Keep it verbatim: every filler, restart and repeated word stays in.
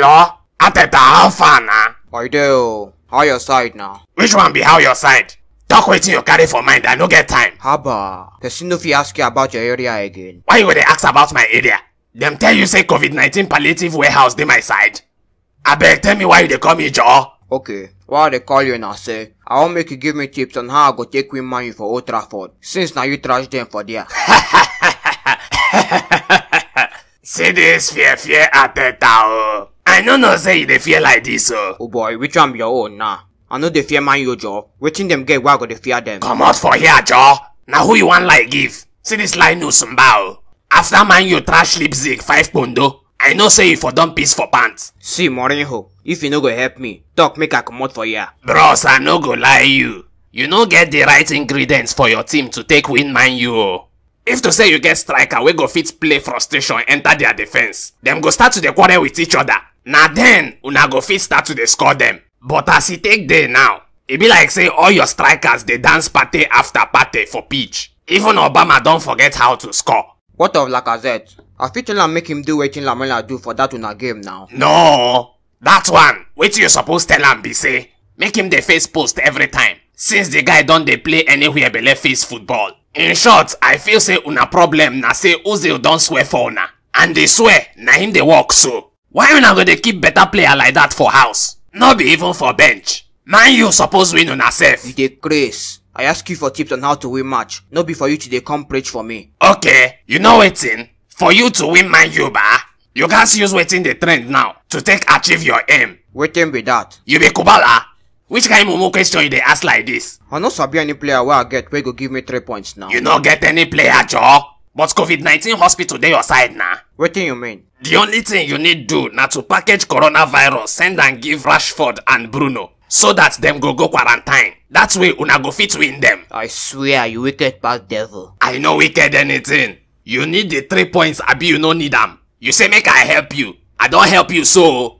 Yo, Arteta, how far na? I dey o. How your side now? Which one be how your side? Talk wetin you carry for mind, I no get time. Haba, person no fit ask you about your area again. Why you go dey ask about my area? Dem tell you say COVID nineteen palliative warehouse dey my side? Abeg, tell me why you dey call me Joe. Okay, why I dey call you na say I wan make you give me tips on how I go take win Man U for Old Trafford, since na you trash dem for there. See this fear fear Arteta o. I no know say you dey fear like this o. Oh boy, which one be your own now? I no dey fear Man U, Joe. Wetin dem get wey I go dey fear dem? Comot for here, Joe. Na who you wan lie give? See this Linus Mba o. After Man U trash Leipzig five pondo, I know say you for don piss for pants. See, Mourinho, if you no go help me, talk make I comot for here. Bros, I no go lie you. You no get the right ingredients for your team to take win Man U o. If to say you get striker wey go fit play frustration enter their defense, dem go start to dey quarrel with each other. Na then una go fit start to dey score dem. But as e take dey now, e be like say all your strikers dey dance party after party for pitch. Even Obama don forget how to score. What of Lacazette? I fit tell am make him do wetin Lamela do for that una game now. No, that one, wetin you suppose tell am be say make him dey face post every time, since the guy don dey play anywhere belle face football. In short, I feel say una problem na say Ozil don swear for una, and the swear na him dey work so. Why una go dey keep better player like that for house? No be even for bench. Man U suppose win una sef. You dey craze. I ask you for tips on how to win match, no be for you to dey come preach for me. Okay, you know wetin? For you to win Man U ba, you gats use wetin dey trend now to take achieve your aim. Wetin be that? You be Kubala? Which kind mumu question you dey ask like this? I no sabi any player wey I get wey go give me three points now. You no get any player, Joe. But COVID nineteen hospital dey your side na. Wetin you mean? The only thing you need do na to package coronavirus, send am give Rashford and Bruno, so that dem go go quarantine. That way una go fit win dem. I swear you wicked pass devil. I no wicked anything. You need the three points, abi you no need am? You say make I help you. I don help you so.